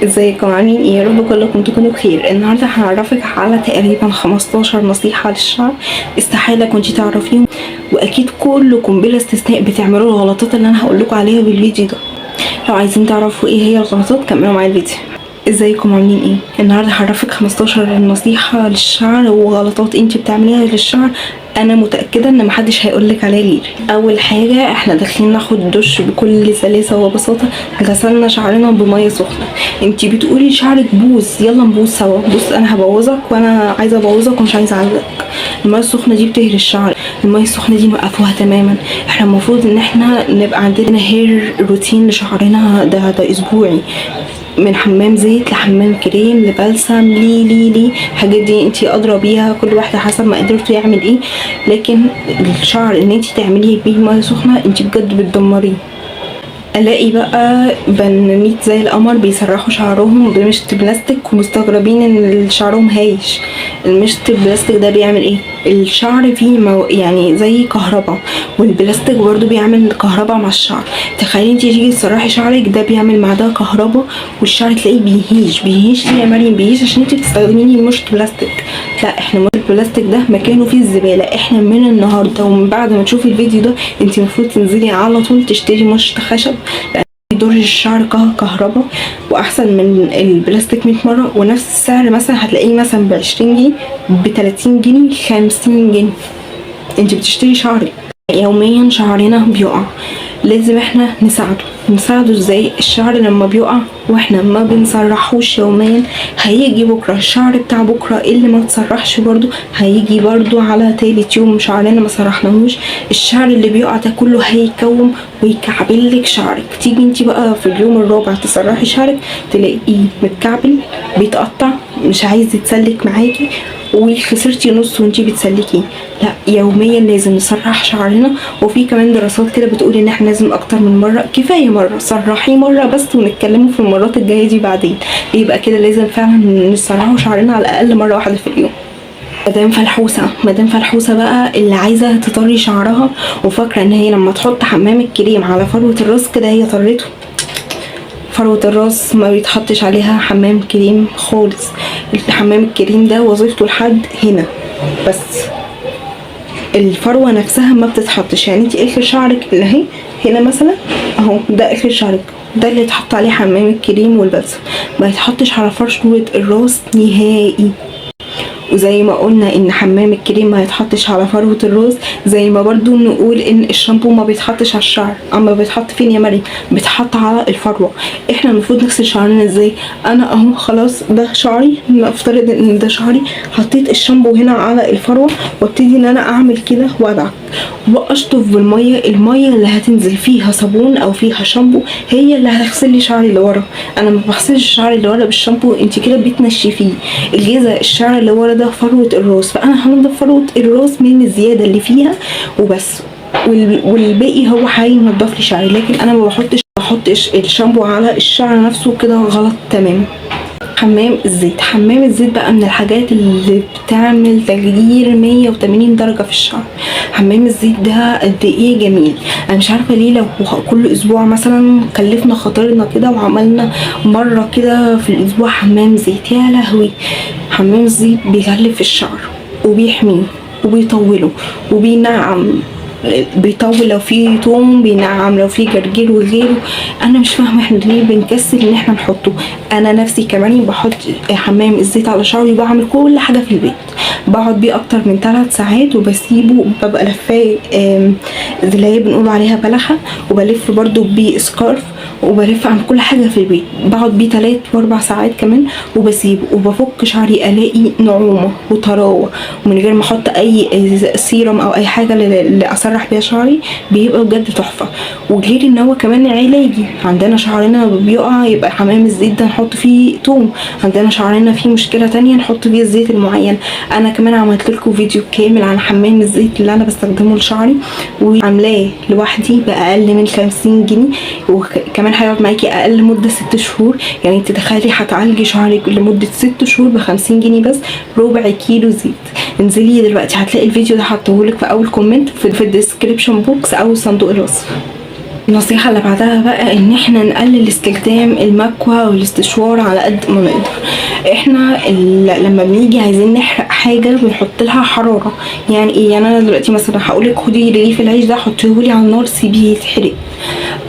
ازيكم عاملين ايه؟ يا رب كلكم تكونوا بخير. النهارده هعرفك على تقريبا 15 نصيحة للشعر استحالة كنتي تعرفيهم، واكيد كلكم بلا استثناء بتعملوا الغلطات اللي انا هقول لكم عليها بالفيديو ده. لو عايزين تعرفوا ايه هي الغلطات كملوا معايا الفيديو. ازيكم عاملين ايه؟ النهارده هعرفك 15 نصيحة للشعر وغلطات انتي بتعمليها للشعر، انا متاكدة ان محدش هيقولك عليها غيري. اول حاجة، احنا داخلين ناخد دش بكل سلاسة وبساطة، غسلنا شعرنا بميه سخنة. انتي بتقولي شعرك بوظ، يلا نبوظ سوا. بص انا هبوظك وانا عايزه ابوظك ومش عايزه اعالجك. المية السخنة دي بتهري الشعر، المية السخنة دي نوقفوها تماما. احنا المفروض ان احنا نبقى عندنا hair routine لشعرنا، ده اسبوعي، من حمام زيت لحمام كريم لبلسم لي لي لي الحاجات دي انتي ادرى بيها، كل واحدة حسب ما قدرته يعمل ايه. لكن الشعر ان انتي تعمليه بيه مية سخنة انتي بجد بتدمريه. الاقي بقى بنات زي القمر بيسرحوا شعرهم بمشط بلاستيك ومستغربين ان شعرهم هايش. المشط البلاستيك ده بيعمل ايه؟ الشعر فيه يعني زي كهرباء، والبلاستيك برضو بيعمل كهرباء مع الشعر. تخيلي انتي تيجي تسرحي شعرك ده بيعمل مع ده كهرباء، والشعر تلاقيه بيهيج. بيهيج ليه يا مريم؟ بيهيج عشان انتي بتستخدمي مشط بلاستيك. لا، احنا مشط البلاستيك ده مكانه فيه الزبالة. احنا من النهارده ومن بعد ما تشوفي الفيديو ده انتي المفروض تنزلي على طول تشتري مشط خشب، لأن بيدور الشعر كهرباء واحسن من البلاستيك 100 مرة، ونفس السعر. مثلا هتلاقيه مثلا ب20 جنيه، ب30 جنيه، 50 جنيه. انت بتشتري شعرك. يوميا شعرنا بيقع، لازم احنا نساعده. نساعده ازاي؟ الشعر لما بيقع واحنا ما بنسرحوش يوميا، هيجي بكره الشعر بتاع بكره اللي ما تسرحش برضو هيجي برضو على تالت يوم شعرنا ما سرحناهوش. الشعر اللي بيقع ده كله هيكوم ويكعبلك شعرك. تيجي انت بقى في اليوم الرابع تسرحي شعرك تلاقيه متكعبل، بيتقطع، مش عايز يتسلك معاكي، وخسرتي نص وانتي بتسلكيه. لا، يوميا لازم نسرح شعرنا. وفي كمان دراسات كده بتقول ان احنا لازم اكتر من مره، كفاية مرة، سرحيه مرة بس ونتكلموا في المرات الجاية دي بعدين. يبقى كده لازم فعلا نسرحوا شعرنا على الاقل مرة واحدة في اليوم. مدام فلحوسه، مدام فلحوسه بقى اللي عايزه تطري شعرها وفاكره ان هي لما تحط حمام الكريم على فروه الراس كده هي طرته. فروة الراس ما بيتحطش عليها حمام كريم خالص. الحمام الكريم ده وظيفته لحد هنا بس، الفروة نفسها ما بتتحطش. يعني انت اخر شعرك اللي اهي هنا مثلا اهو، ده اخر شعرك، ده اللي يتحط عليه حمام الكريم والبلسم، ما يتحطش على فروة الراس نهائي. وزي ما قلنا ان حمام الكريم ما يتحطش على فروة الراس، زي ما برضو نقول ان الشامبو ما بيتحطش على الشعر. اما بيتحط فين يا مريم؟ بيتحط على الفروة. احنا المفروض نغسل شعرنا ازاي؟ انا اهو خلاص ده شعري، نفترض ان ده شعري، حطيت الشامبو هنا على الفروة وابتدي ان انا اعمل كده وادعك واشطف بالمية. المية اللي هتنزل فيها صابون او فيها شامبو هي اللي هتغسل لي شعري اللي ورا. انا ما بغسلش شعري اللي ورا بالشامبو، انت كده بتنشفيه. الجزء الشعر اللي ورا ده فروه الراس، فانا هنضف فروه الراس من الزيادة اللي فيها وبس، والباقي هو هينضف لي شعري. لكن انا ما بحطش الشامبو على الشعر نفسه، كده غلط تمام. حمام الزيت، حمام الزيت بقى من الحاجات اللي بتعمل تغيير 180 درجة في الشعر. حمام الزيت ده قد ايه جميل، انا مش عارفة ليه. لو كل اسبوع مثلا كلفنا خاطرنا كده وعملنا مرة كده في الاسبوع حمام زيت، يا لهوي. حمام الزيت بيغلف الشعر وبيحميه وبيطوله وبينعم، بيطول لو في توم، بينعم لو في جرجير وغيره. انا مش فاهمه احنا ليه بنكسل ان احنا نحطه. انا نفسي كمان بحط حمام الزيت على شعري وبعمل كل حاجة في البيت، بقعد بيه اكتر من 3 ساعات وبسيبه، ببقى لفاه اللي هي بنقول عليها بلحه، وبلف برضو بيه scarf، وبلف عن كل حاجة في البيت، بقعد بيه 3 و4 ساعات كمان وبسيبه، وبفك شعري الاقي نعومة وطراوه، ومن غير ما احط اي سيرم او اي حاجة اللي اسرح بيها شعري، بيبقى بجد تحفة. وغير ان هو كمان علاجي، عندنا شعرنا بيقع يبقى حمام الزيت ده نحط فيه توم، عندنا شعرنا فيه مشكلة تانية نحط فيه الزيت المعين. انا كمان عملت لكم فيديو كامل عن حمام الزيت اللي انا بستخدمه لشعري وعاملاه لوحدي باقل من 50 جنيه، وكمان هيقعد معاكي اقل مده 6 شهور. يعني انت تخيلي هتعالجي شعرك لمدة 6 شهور ب50 جنيه بس، ربع كيلو زيت. انزلي دلوقتي هتلاقي الفيديو ده، حطهولك في اول comment في ال description box او صندوق الوصف. النصيحة اللي بعدها بقى ان احنا نقلل استخدام المكوى والاستشوار على قد ما نقدر. احنا لما بنيجي عايزين نحرق حاجة بنحط لها حرارة. يعني ايه؟ يعني انا دلوقتي مثلا هقولك خدي رغيف العيش ده حطيهولي على النار سيبيه يتحرق،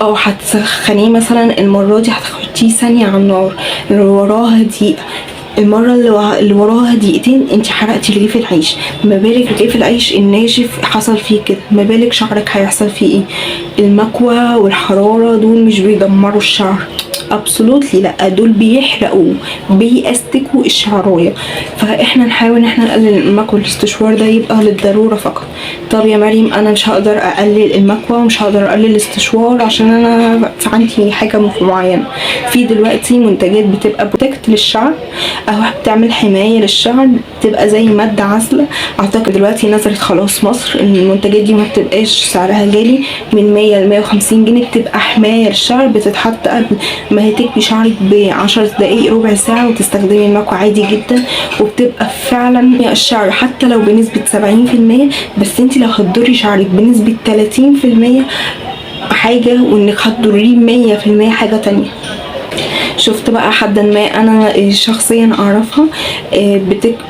او هتسخنيه مثلا المرة دي هتحطيه ثانية على النار، اللي وراها دقيقة، المرة اللي وراها دقيقتين، انت حرقتي رغيف العيش. ما بالك رغيف العيش الناشف حصل فيه كده، ما بالك شعرك هيحصل فيه ايه؟ المكوى والحرارة دول مش بيدمروا الشعر absolutely، لا، دول بيحرقوا بيأستكوا الشعرايه. فاحنا نحاول ان احنا نقلل المكوى والاستشوار، ده يبقى للضرورة فقط. طب يا مريم انا مش هقدر اقلل المكوى ومش هقدر اقلل الاستشوار عشان انا عندي حاجة معينة. في دلوقتي منتجات بتبقى protect للشعر او بتعمل حماية للشعر، بتبقى زي مادة عازله. اعتقد دلوقتي نزلت خلاص مصر المنتجات دي، ما بتبقاش سعرها غالي، من 100 ل 150 جنيه، بتبقى حماية للشعر، بتتحط قبل ما هتكوي شعرك ب10 دقايق ربع ساعة، وتستخدمي المكوى عادي جدا، وبتبقى فعلا الشعر حتى لو بنسبة 70%. بس انت لو هتضري شعرك بنسبة 30% حاجة، وانك هتضريه 100% حاجة تانية. شفت بقى حد ما انا شخصيا اعرفها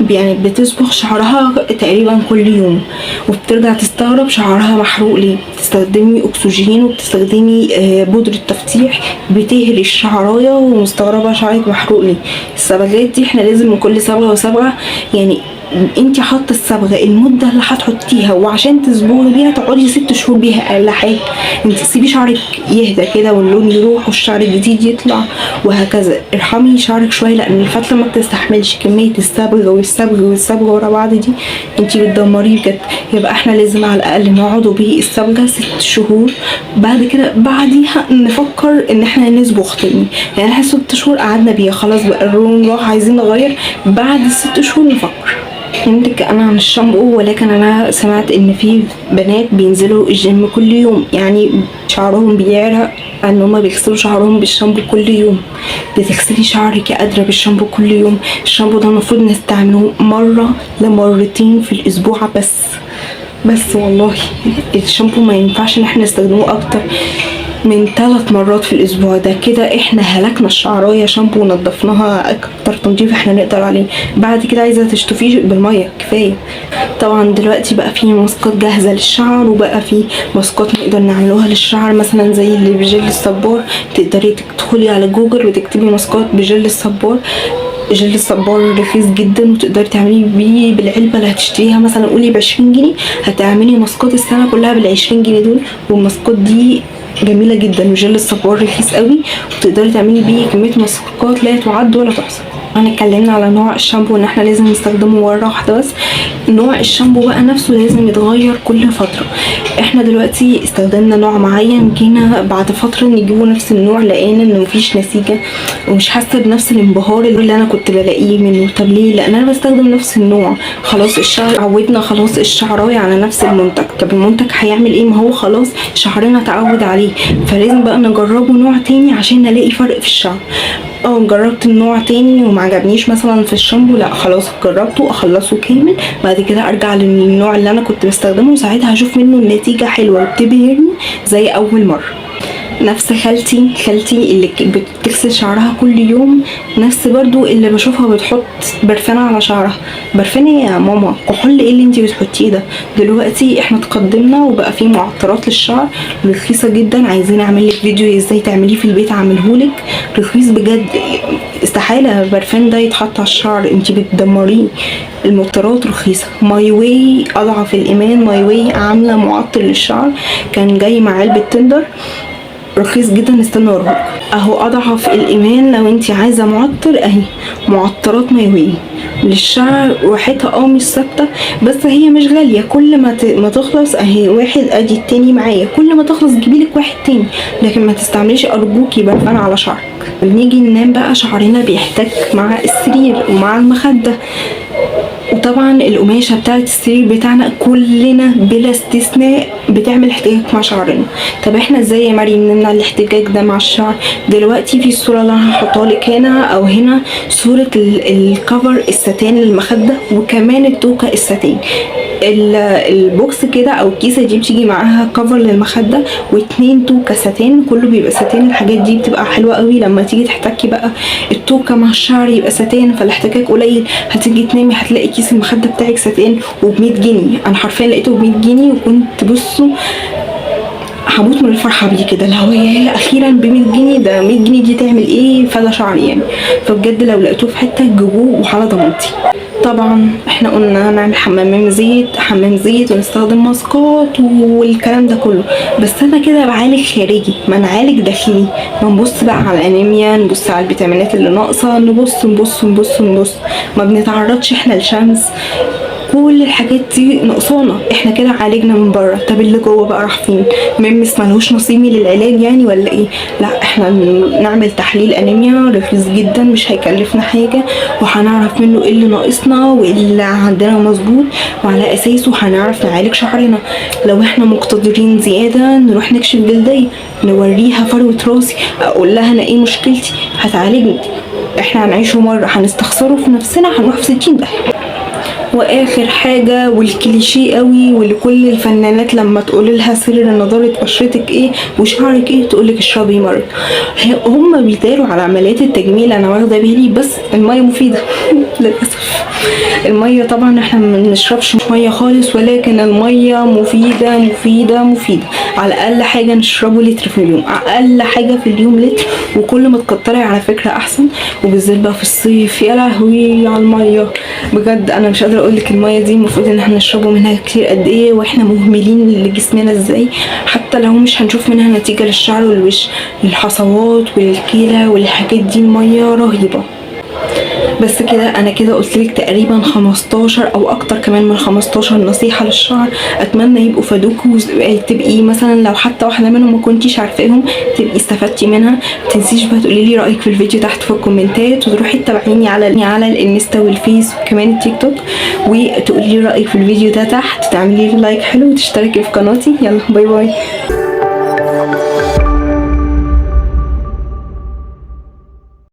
يعني بتصبغ شعرها تقريبا كل يوم، وبترجع تستغرب شعرها محروق ليه. بتستخدمي اكسجين وبتستخدمي بودرة تفتيح، بتهري الشعراية، ومستغربة شعرك محروق ليه. الصبغات دي احنا لازم من كل صبغة وصبغة، يعني انت حاطه الصبغه المدة اللي هتحطيها، وعشان تصبغي بيها تقعدي 6 شهور بيها اقل حاجه. انت سيبي شعرك يهدى كده واللون يروح والشعر الجديد يطلع وهكذا. ارحمي شعرك شويه، لان الفتله ما بتستحملش كمية الصبغ والصبغ والصبغ ورا بعض دي، انت بتدمريه بجد. يبقى احنا لازم على الاقل نقعدوا بيه الصبغه 6 شهور، بعد كده بعديها نفكر ان احنا نصبغ تاني. يعني احنا 6 شهور قعدنا بيها، خلاص بقى اللون راح، عايزين نغير، بعد ال6 شهور نفكر. كلمتك انا عن الشامبو، ولكن انا سمعت ان في بنات بينزلوا الجيم كل يوم، يعني شعرهم بيعرق ان هما بيغسلوا شعرهم بالشامبو كل يوم. بتغسلي شعرك يا قادرة بالشامبو كل يوم؟ الشامبو ده المفروض نستعمله مرة لمرتين في الاسبوع بس، بس والله الشامبو ما ينفعش ان احنا نستخدمه اكتر من 3 مرات في الاسبوع. ده كده احنا هلكنا الشعرايه شامبو ونضفناها اكتر تنظيف احنا نقدر عليه. بعد كده عايزه تشطفيه بالمية كفايه. طبعا دلوقتي بقى في ماسكات جاهزة للشعر، وبقى في ماسكات نقدر نعملوها للشعر، مثلا زي اللي بجل الصبار. تقدري تدخلي على جوجل وتكتبي ماسكات بجل الصبار. جل الصبار رخيص جدا، وتقدري تعملي بيه بالعلبه اللي هتشتريها، مثلا قولي ب20 جنيه، هتعملي ماسكات السنة كلها بال20 جنيه دول. والماسكات دي جميلة جدا، وجل الصبار رخيص قوي، وتقدري تعملي بيه كمية ماسكات لا تعد ولا تحصى. احنا اتكلمنا على نوع الشامبو ان احنا لازم نستخدمه مرة واحدة بس. نوع الشامبو بقى نفسه لازم يتغير كل فتره. احنا دلوقتي استخدمنا نوع معين، جينا بعد فترة نجيبه نفس النوع، لقينا ان مفيش نتيجة ومش حاسه بنفس الانبهار اللي انا كنت بلاقيه منه. طب ليه؟ لان انا بستخدم نفس النوع، خلاص الشعر عودنا، خلاص الشعرايه على نفس المنتج. طب المنتج هيعمل ايه؟ ما هو خلاص شعرنا اتعود عليه. فلازم بقى نجربه نوع تاني عشان نلاقي فرق في الشعر. جربت النوع تاني وما عجبنيش مثلا في الشامبو، لا خلاص جربته اخلصه كامل، بعد كده ارجع للنوع اللي انا كنت بستخدمه، وساعتها هشوف منه النتيجة حلوة وبتبهرني زي اول مرة. نفس خالتي، خالتي اللي بتغسل شعرها كل يوم، نفس برضو اللي بشوفها بتحط برفانة على شعرها. برفانة يا ماما؟ كحول ايه اللي انتي بتحطيه ده؟ دلوقتي احنا تقدمنا وبقى في معطرات للشعر رخيصة جدا. عايزين اعمل لك فيديو ازاي تعمليه في البيت، اعملهولك، رخيص بجد. استحالة برفان ده يتحط على الشعر، انتي بتدمريه. المعطرات رخيصة. My Way، اضعف الايمان My Way عاملة معطر للشعر كان جاي مع علبة تندر، رخيص جدا. استنى اوريهولك اهو. اضعف الايمان لو انت عايزه معطر، اهي معطرات My Way للشعر، ريحتها مش ثابتة بس هي مش غاليه. كل ما تخلص، اهي واحد ادي التاني معايا، كل ما تخلص جيبيلك واحد تاني، لكن ما تستعمليش ارجوكي برفان على شعرك. بنيجي ننام بقى شعرنا بيحتك مع السرير ومع المخدة، وطبعا القماشه بتاعت السرير بتاعنا كلنا بلا استثناء بتعمل احتكاك مع شعرنا. طب احنا ازاي يا مريم نمنع الاحتكاك ده مع الشعر؟ دلوقتي في الصورة اللي انا هحطها لك هنا او هنا، صوره ال cover الستان للمخده وكمان التوكه الستان. ال box كده او الكيسة دي بتيجي معاها cover للمخده واتنين توكه ساتان، كله بيبقى ساتان. الحاجات دي بتبقى حلوة قوي لما تيجي تحتكي بقى التوكه مع الشعر يبقى ساتان، فالاحتكاك قليل. هتيجي تنامي هتلاقي كيس المخدة بتاعك ساتان، وب100 جنيه. انا حرفيا لقيته ب100 جنيه وكنت بصوا هموت من الفرحة بيه كده، اللي هو يا اخيرا ب 100 جنيه، ده 100 جنيه دي تعمل ايه فدا شعري يعني. فبجد لو لقيتوه في حتة جيبوه وعلى ضمانتي. طبعا احنا قلنا نعمل حمام زيت، حمام زيت ونستخدم ماسكات والكلام ده كله، بس انا كده بعالج خارجي، ما نعالج داخلي. ما نبص بقى على الانيميا، نبص على الفيتامينات اللي ناقصه، نبص نبص نبص نبص، ما بنتعرضش احنا للشمس، كل الحاجات دي ناقصانا. احنا كده عالجنا من بره، طب اللي جوه بقى راح فين؟ ممس ملهوش نصيبي للعلاج يعني ولا ايه؟ لا، احنا نعمل تحليل انيميا رخيص جدا، مش هيكلفنا حاجة، وهنعرف منه ايه اللي ناقصنا وايه اللي عندنا مظبوط، وعلى اساسه هنعرف نعالج شعرنا. لو احنا مقتدرين زيادة نروح نكشف جلدية، نوريها فروه راسي، اقول لها انا ايه مشكلتي، هتعالجني. احنا هنعيشه مرة، هنستخسره في نفسنا، هنروح في 60 داهية. واخر حاجة والكليشيه قوي، واللي كل الفنانات لما تقول لها سر نضاره بشرتك ايه وشعرك ايه تقولك اشربي مية. هم بيداروا على عمليات التجميل، انا واخده بالي، بس المية مفيدة للاسف. المية طبعا احنا ما بنشربش مية خالص، ولكن المية مفيدة مفيدة مفيدة. على الاقل حاجة نشربه لتر في اليوم، اقل حاجة في اليوم لتر، وكل ما تكتري على فكرة احسن، وبالذات بقى في الصيف يا لهوي على المية بجد. انا مش قادرة اقول لك المية دي المفروض ان احنا نشربه منها كتير قد ايه، واحنا مهملين لجسمنا ازاي. حتى لو مش هنشوف منها نتيجة للشعر والوش، للحصوات والكلى والحاجات دي، المية رهيبة. بس كده انا كده قلت لك تقريبا 15 او اكتر كمان من 15 نصيحة للشعر. اتمنى يبقوا فادوكوا، وتبقي مثلا لو حتى واحدة منهم ما كنتيش عارفاهم تبقي استفدتي منها. ما تنسيش بقى تقولي لي رايك في الفيديو تحت في الكومنتات، وتروحي تتابعيني على الانستا والفيس وكمان التيك توك، وتقولي لي رايك في الفيديو ده تحت، تعملي لي like حلو، وتشتركي في قناتي. يلا bye bye.